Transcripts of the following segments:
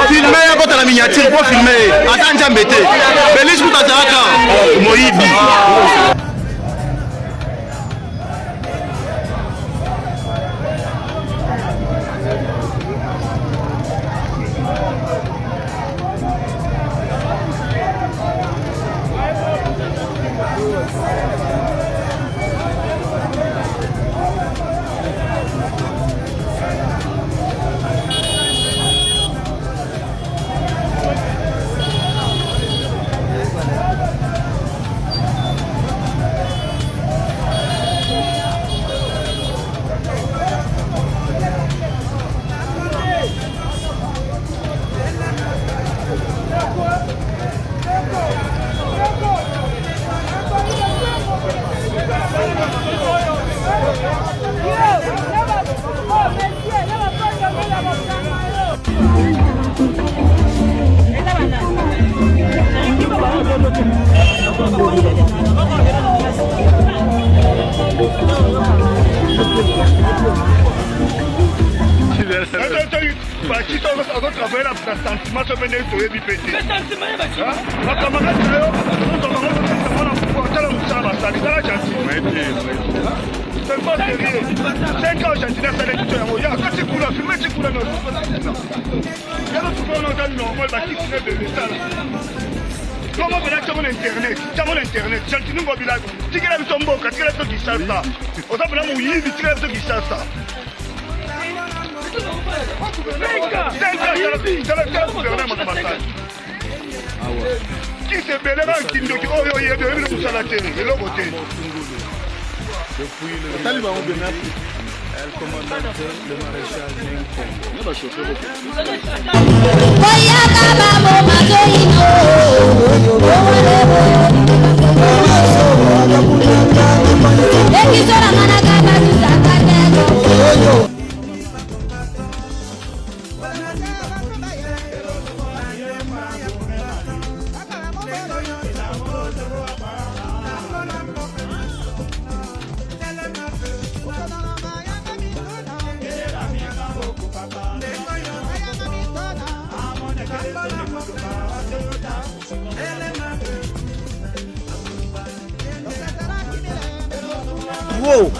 Filme ye akota na miniature po filme ye aza nzambe te Felix kutu azalaka moyibi. Batista azotravaille na sentiment so mpe ndenge toyebi mpe te bacamarade na yo ozwaka na pouvoir tala mosala basali tala gentil c'est pas sérieux 5 ans gentil asali biso yango ya kati kuna filme ti kuna yalo tukona oza normal bakisi na ebele tala bongo mpena tiango na internet tiango na internet gentini ngobila tikela biso mboka tikela biso kinshasa oza mpena moyibi tikela biso kinshasa kisi ebele kaka kindoki oyo oyebi oyebi na mosala te eloko te otali bango bien merci El comandante le maréchal Boyaka babo mazoino Ekisola manaka batusaka tego. Trop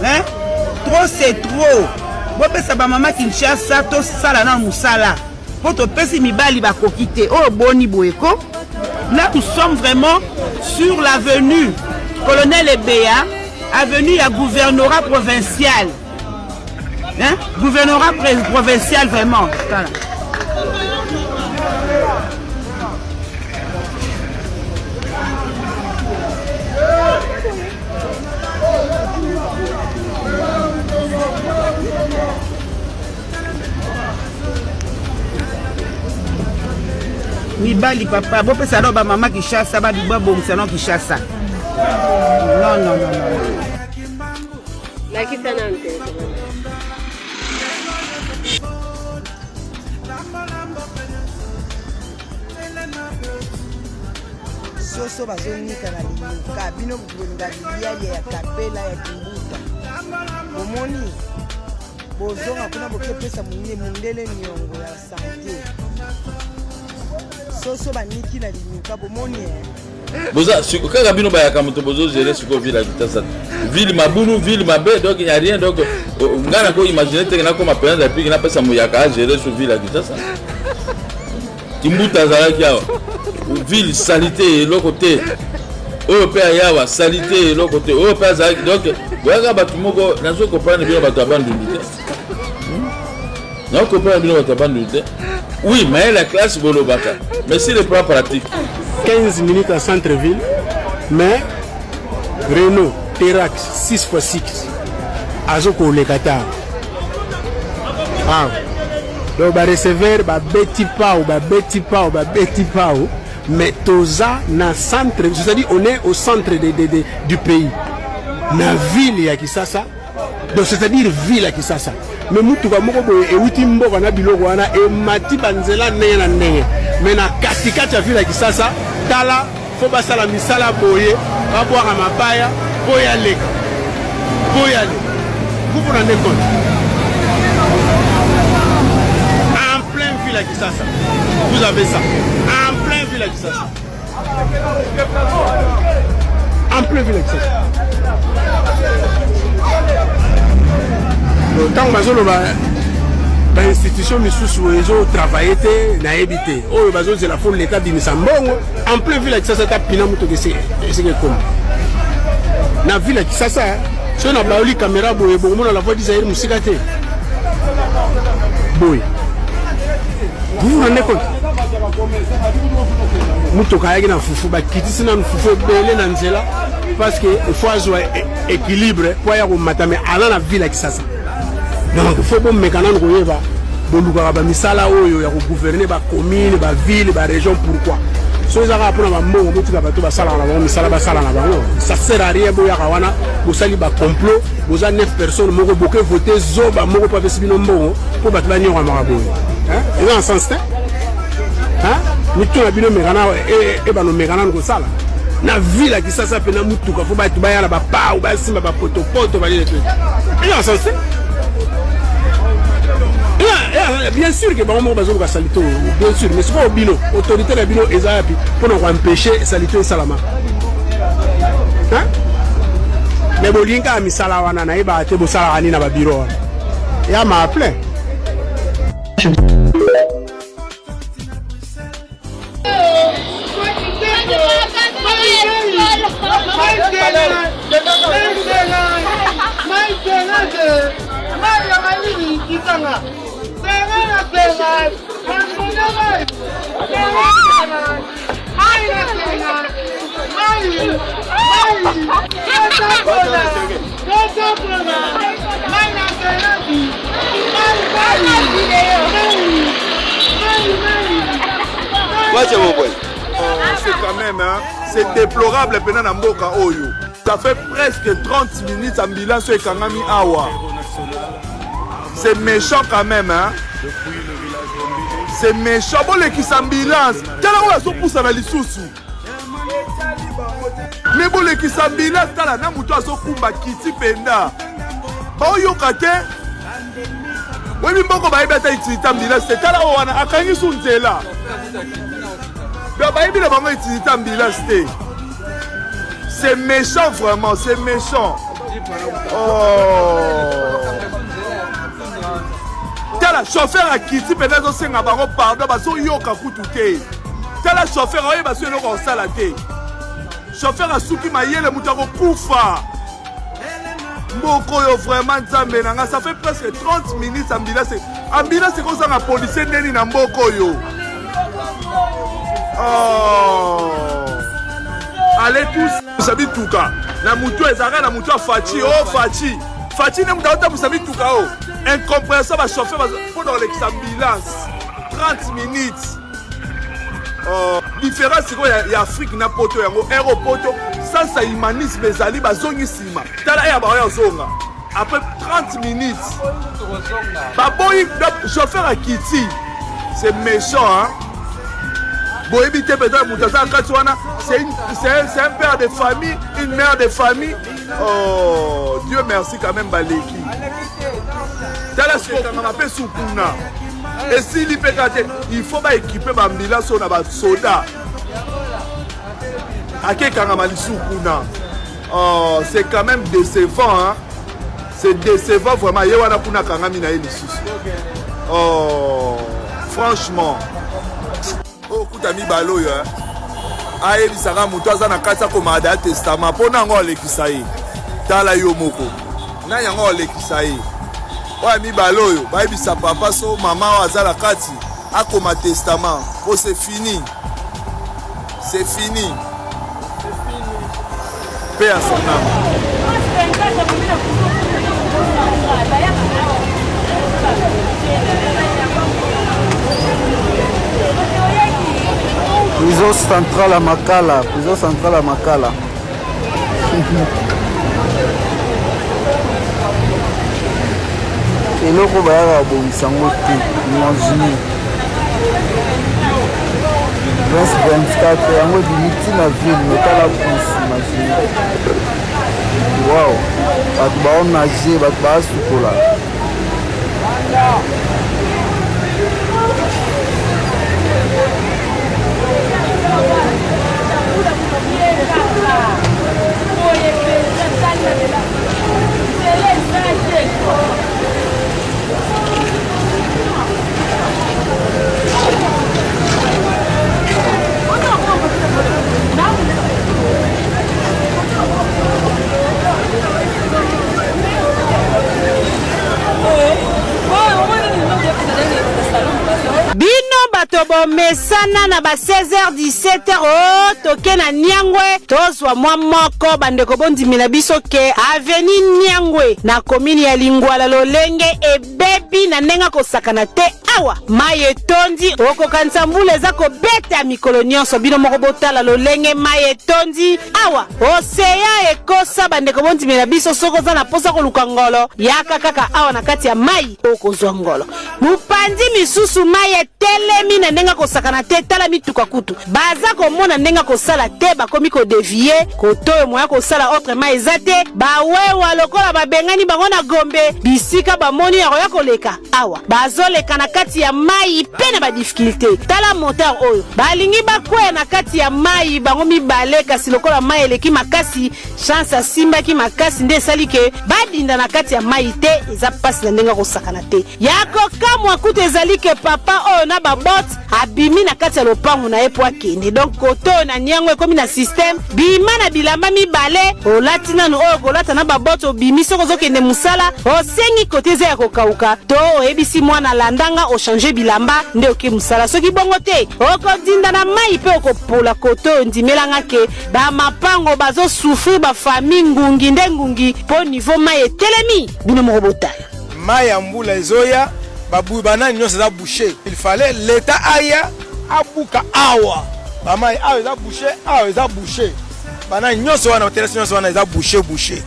hein? Trop c'est trop. Bopesa bamama Kinshasa tosala na mosala mpo topesi mibali bakoki te oyo boni boye ko. Là nous sommes vraiment sur l'avenue Colonel Ebeya, avenue ya gouvernorat provincial. Hein? Gouvernorat provincial vraiment. Voilà. Mibali papa bopesa no bamama Kinshasa babongisa no Kinshasa. Non, non, non, non. Lakisa nanu telefone. Soso bazonika na liyoka bino bolinga bilialia ya kapela ya kimbuta bomoni bozonga kuna bokepesa mundele niongo ya sante soso baniki na liyoka bomoni eh. Boza siko kaka bino bayaka moto bozo gérer siko ville ya Kinshasa. Ville mabulu, ville mabe donc il y a rien donc euh, nga na ko imaginer te na koma président de la République na pesa muyaka a gérer sur ville ya Kinshasa. Kimbuta azalaki awa. Ville salité eloko te. Oyo pe ayawa salité eloko te. Oyo pe azalaki donc boyaka bato moko nazo comprendre bino bato ya Bandundu te. Nazo comprendre bino bato ya Bandundu te. Oui, mayele ya classe bolobaka, mais sur le plan pratique. 15 minutes à centre-ville, mais Renault Terax 6x6 azo koleka ta awa donc ba receveur babeti pao babeti pao babeti pao mais toza na centre, c'est-à-dire on est au centre de, de, de, du pays na ville ya Kisasa. Donc c'est-à-dire ville ya Kisasa. Mais mutuka moko boye ewuti mboka na biloko wana emati banzela ndenge na ndenge. Mais na katikati ya ville ya Kisasa, tala fo basala misala boye, babwaka mabaya po ya leka. Po ya leka. Vous vous rendez compte? En plein ville à Kisasa. Vous avez ça. En plein ville à Kisasa. En plein ville à Kisasa. ntango bazoloba bainstitution misusu ezotravaille te nayebi te oyo bazozela fo leta abimisa mbongo en plein ville ya kisasa ata pina motoka esika ekoma na ville ya kisasa soki na bayoli kamera boye bokomona la voix d'Israël mosika te boye vous vous rendez compte motoka ayaki na fufu bakitisi nanu fufu ebele na nzela parce que il faut azwa équilibre mpo aya komata mais aza na ville ya kisasa donc faut bomeka nanu koyeba bolukaka bamisala oyo ya kogouverne bacommune baville barégion pourquoi soki eza kaka mpona bambongo botika bato basalaka na bango misala basala na bango ça sert à rien boyaka wana bosali bacomplot boza 9 personnes moko boke vote zoba moko mpo apesi bino mbongo mpo bato banyokamaka boye eza na sens te mitu na bino mekana ebano meka nanu kosala na ville ya kisasa mpe na motuka fo bato baya na bapau basimba bapotopoto banini te eza na sens te bien sûr ke bango moko bazoluka salite oyo bien sûr mais sikoyo bino autorité na bino eza yapi mpona koempêche salite esalama mais bolingi kaka misala wana nayebaka te bosalaka nini na babiro wana ya ma plein. C'est quand même, hein, c'est déplorable pena na mboka oyo. Ça fait presque 30 minutes ambulance ekangami awa. C'est méchant quand même, hein. C'est méchant. Bolekisa ambulance. Tala oyo azopusana lisusu. Me bolekisa ambulance tala na moto azokumba kiti penda. Baoyoka te. Oyebi mboko bayebi ata utilité ambulance te. Tala oyo wana akangi su nzela. Donc bayebi na bango utilité ambulance te. C'est méchant vraiment, c'est méchant. Oh. Tala chauffeur akiti mpenza azosenga bango pardon, bazoyoka kutu te. Tala chauffeur oyeba so eloko akosala te. Chauffeur asuki mayele, moto akokufa. Mboka oyo vraiment nzambe na nga, ça fait presque 30 minutes ambulance ambulance ekozanga policier ndeni na mboka oyo. Oh. Allez tous mituka na mutu ezalaka na mutu ya Fatshi oh Fatshi Fatshi nde mutu aotambwisa mituka o incompréhension ba chauffeur mpo na kolekisa ambulance 30 minutes. Oh, différence sikoyo ya, ya Afrique na poto yango ero poto sasa humanisme ezali bazongi nsima tala eya baoya ozonga après 30 minutes baboyi chauffeur akiti. C'est méchant, hein. Boyebi te peut-être moto aza na kati wana, c'est un père de famille, une mère de famille. Oh Dieu merci quand même baleki. Tala sikoyo mpe sukuna esili mpe kaka te, il faut baekipe baambulance oyo na basoda akekangama lisusu kuna. Oh, c'est quand même décevant, hein. C'est décevant vraiment. Ye wana kuna akangami na ye lisusu. Oh, franchement. Oyo kuta mibale oyo, hein. Ayebisaka moto aza na kati akomaka da testament mpo na yango alekisa ye. Tala yo moko. Na yango alekisa ye. Oyo mibale oyo bayebisa papa so mama oyo aza na kati akoma testament po c'est fini. C'est fini. Paix à son âme. Prison centrale à Makala, prison centrale à Makala. Eloko bayaka kobongisa yango te, imagine. Prince 24 yango ebimi ntina ville, mais tala prince, imagine. Wow, bato baonage, bato baasukola. Bino bato bomesana na ba 16h 17h o oh, toke na Niangwe tozwa mwa moko. Bandeko bondimela biso ke aveni Niangwe na komini ya Lingwala lolenge ebebi na ndenge kosakana te. Awa mai etondi, okokanisa mbula eza kobeta mikolo nyonso. Bino moko botala lolenge mai etondi awa, oseya ekosa. Bandeko bondimela biso, soki oza na mposa koluka ngolo, yaka kaka awa na kati ya mai, okozwa ngolo. Mopanzi misusu mai etelemi na ndenge kosakana te. Tala mituka kutu baza komona ndenge kosala te, bakomi kodevie kotoyo, moya kosala autrement eza te. Bawewa lokola babengani bango na Gombe, bisika bamoni ya koya koleka awa, bazoleka na kati ya mai mpe na badifficulté. Tala moteur oyo balingi bakwea na kati ya mai bango mibale, kasi lokola mai eleki makasi, chance asimbaki makasi nde esali ke badinda na kati ya mai te. Eza mpasi na ndenge akosakana te. Ya kokamwa kutu ezali ke papa oyo na babot abimi na kati ya lopango na ye mpo akende. Donc kote oyo na niango ekomi na systeme bima na bilamba mibale, olati nanu oyo kolata na babot, obimi. Soki ozokende mosala, osengi kote eza ya kokauka to oyebisi mwana landanga, ochange bilamba nde oke mosala. Soki bongo te, okodinda na mai mpe okopola. Kote oyo ndimelanga ke bamapango bazosouffrir, bafamille ngungi nde ngungi mpo niveau mai etelemi. Bino moko botala. Mai ya mbula ezoya, babu banani nyonso eza bouche. Il fallait l'État aya abuka awa bamai awa eza bouche, awa eza bouche, banani nyonso wana, baterasi nyonso wana eza bouche bouche.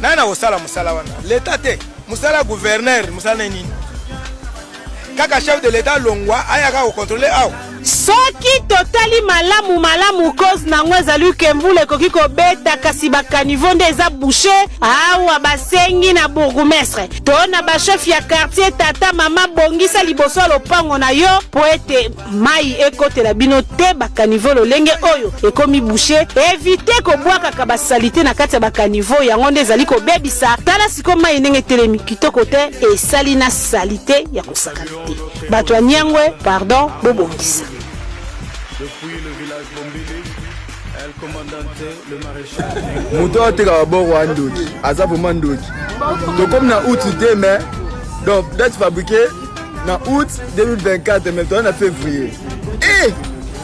Nani akosala mosala wana? L'État te, mosala ya gouverneur, mosala na nini? Kaka chef de l'État longwa aya kaka kocontrole awa. Soki totali malamu malamu, cause nango ezali ke mbula ekoki kobeta, kasi bakanivo nde eza bouche awa. Basengi na bourgmestre to na bachef ya quartier, tata mama, bongisa liboso ya lopango na yo mpo ete mai ekotela bino te. Bakanivo lolenge oyo ekomi bouche, évite kobwakaka basalite na kati ya bakanivo, yango nde ezali kobebisa. Tala siko mai ndenge etelemi, kitoko te, esali na salite ya kosakana te. Bato ya Niangwe, pardon, bobongisa. Moto oyo atekaka boro ya ndoki, aza vraiment ndoki. Tokomi na août te, mais donc date fabriqué na août 2024, mais toza na février. Eh,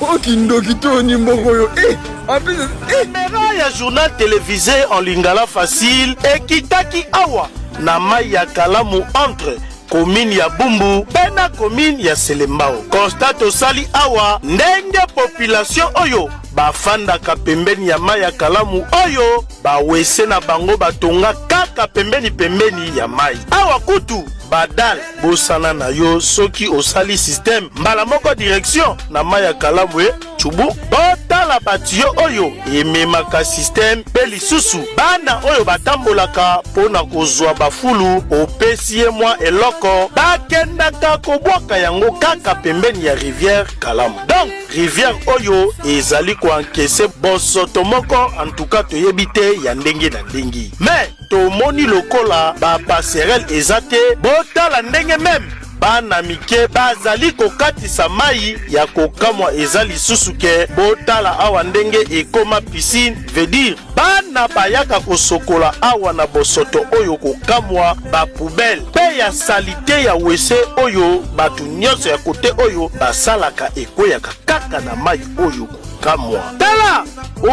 oyo kindoki to ni mboko oyo? Eh, en plus, eh. Kamera ya journal télévisé en lingala facile ekitaki awa na mai ya Kalamu entre commune ya Bumbu mpe na commune ya Selembao. Constat tosali awa ndenge population oyo bafandaka pembeni ya mai ya Kalamu oyo bawese na bango batonga kaka pembeni pembeni ya mai. Awa kutu badal bosana na yo, soki osali système mbala moko direction na mai ya Kalamu e Chubu. Botala batiyo oyo ememaka système mpe lisusu bana oyo batambolaka mpo na kozwa bafulu, opesi ye mwa eloko, bakendaka kobwaka yango kaka pembeni ya rivière Kalamu. Donc rivière oyo ezali koankese bosoto moko antuka toyebi te ya ndenge na ndenge, mais tomoni lokola bapasserelle eza te. Botala ndenge meme bana mike bazali kokatisa mai ya kokamwa. Eza lisusu ke botala awa ndenge ekoma piscine, veut dire bana bayaka kosokola awa na bosoto oyo kokamwa. Bapoubele mpe ya salite ya wese oyo bato nyonso ya kote oyo basalaka ekweyaka kaka na mai oyo kokamwa. Tala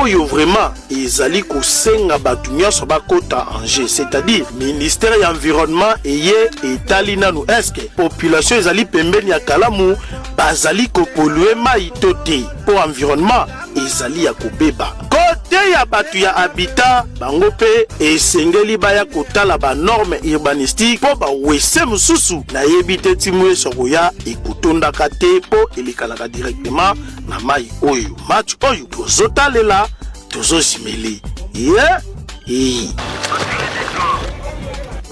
oyo vraiment ezali kosenga bato nyonso bakota en jeu, c'est-à-dire ministère ya environnement eye etali nanu eske population ezali pembeni ya Kalamu bazali kopolue mai to te, mpo environnement ezali ya kobeba. Kote ya bato ya habitat, bango mpe esengeli baya kotala banorme urbanistique, mpo bawese mosusu nayebi te ntimu yeso koya ekotondaka te, mpo elekanaka directement na mai oyo. Match oyo tozotalela, tozozimele ye. Ee.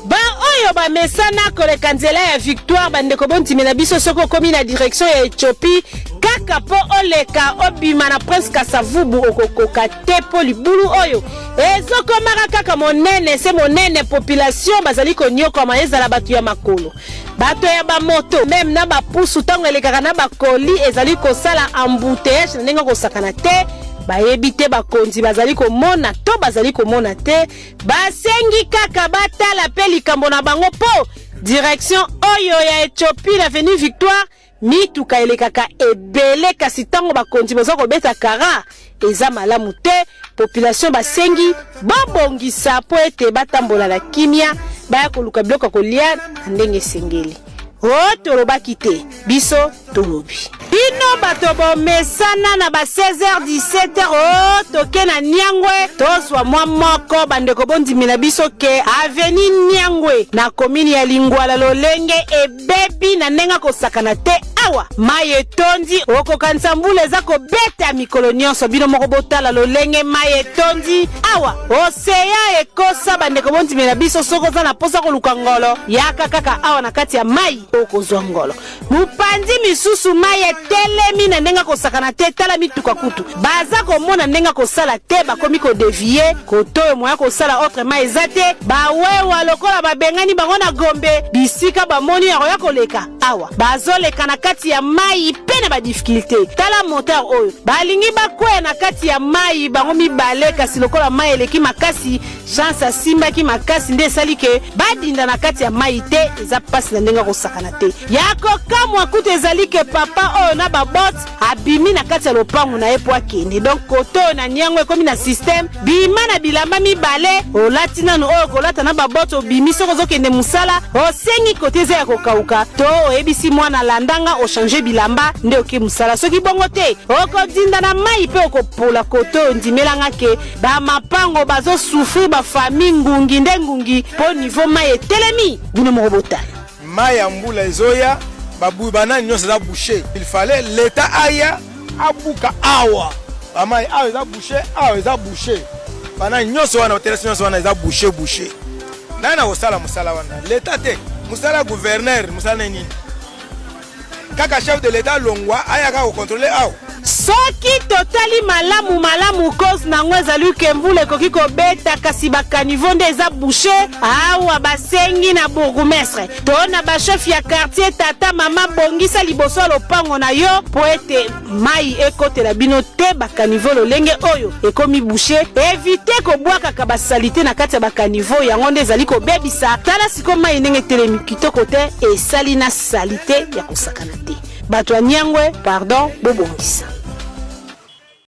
Baoyo bamesana koleka nzela ya Victoire, bandeko bondimela biso, soki okomi na direction ya Ethiopie kaka mpo oleka obima na Prince Kasavubu okokoka te mpo libulu oyo ezokomaka kaka monene se monene. Population bazali konyokwama, ezala bato ya makolo, bato ya bamoto, meme na bapusu ntango elekaka na bakoli ezali kosala embouteillage na ndenge kosakana te. Bayebi te bakonzi bazali komona to bazali komona te. Basengi kaka batala mpe likambo na bango mpo direction oyo ya Ethiopie na avenue Victoire mituka elekaka ebele, kasi ntango bakonzi baza kobeta kara eza malamu te. Population basengi babongisa mpo ete batambola na kimia, baya koluka biloko ya kolia na ndenge esengeli. O tolobaki te, biso tolobi. Bino bato bomesana na ba 16h 17h, o toke na Niangwe tozwa mwa moko. Bandeko bondimela biso ke aveni Niangwe na komini ya Lingwala lolenge ebebi na ndenge kosakana te. Awa mai etondi, okokanisa mbula eza kobeta mikolo nyonso. Bino moko botala lolenge mai etondi awa, oseya ekosa. Bandeko bondimela biso, soki oza na mposa koluka ngolo, yaka kaka awa na kati ya mai, okozwa ngolo. Mopanzi misusu mai etelemi na ndenge kosakana te. Tala mituka kutu baza komona ndenge kosala te, bakomi kodevie kotoyo moya kosala autrement eza te. Bawewa lokola babengani bango na Gombe, bisika bamoni ya koya koleka awa bazoleka na kati ya mai mpe na badifficulté. Tala moteur oyo balingi bakwea na kati ya mai bango mibale, kasi lokola mai eleki makasi, chance asimbaki makasi nde esali ke badinda na kati ya mai te. Eza mpasi na ndenge akosakana te. Ya kokamwa kutu ezali ke papa oyo na babote abimi na kati ya lopango na ye mpo akende. Donc kote oyo na niango ekomi na systeme bima na bilamba mibale, olati nanu oyo kolata na babote, obimi. Soki ozokende mosala, osengi kote eza ya kokauka to oyebisi mwana landanga, ochange bilamba nde oke mosala. Soki bongo te, okodinda na mai mpe okopola. Kote oyo ndimelanga ke bamapango bazosouffrir, bafamille ngungi nde ngungi mpo niveau mai etelemi. Bino moko botala. Mai ya mbula ezoya, babu banani nyonso eza bouché. Il fallait l'État aya abuka awa, bamai awa eza bouché, awa eza bouché, banani nyonso wana, baterasi nyonso wana eza bouché bouché. Nani akosala mosala wana? L'État te. Mosala ya gouverneur, mosala na nini? Kaka chef de l'État longwa aya kaka kocontrôle awa. Soki totali malamu malamu, cause nango ezali ke mbula ekoki kobeta, kasi bacaniveau nde eza bouché awa. Basengi na bourgmestre to na bachef ya quartier: tata, mama, bongisa liboso ya lopango na yo mpo ete mai ekotela bino te. Bacaniveau lolenge oyo ekomi bouché, évite kobwakaka basaleté na kati ya bacaniveau, yango nde ezali kobebisa. Tala siko mai ndenge etelemi, kitoko te, esali na saleté ya kosakana te. Bato ya Niangwe, pardon, bobongisa.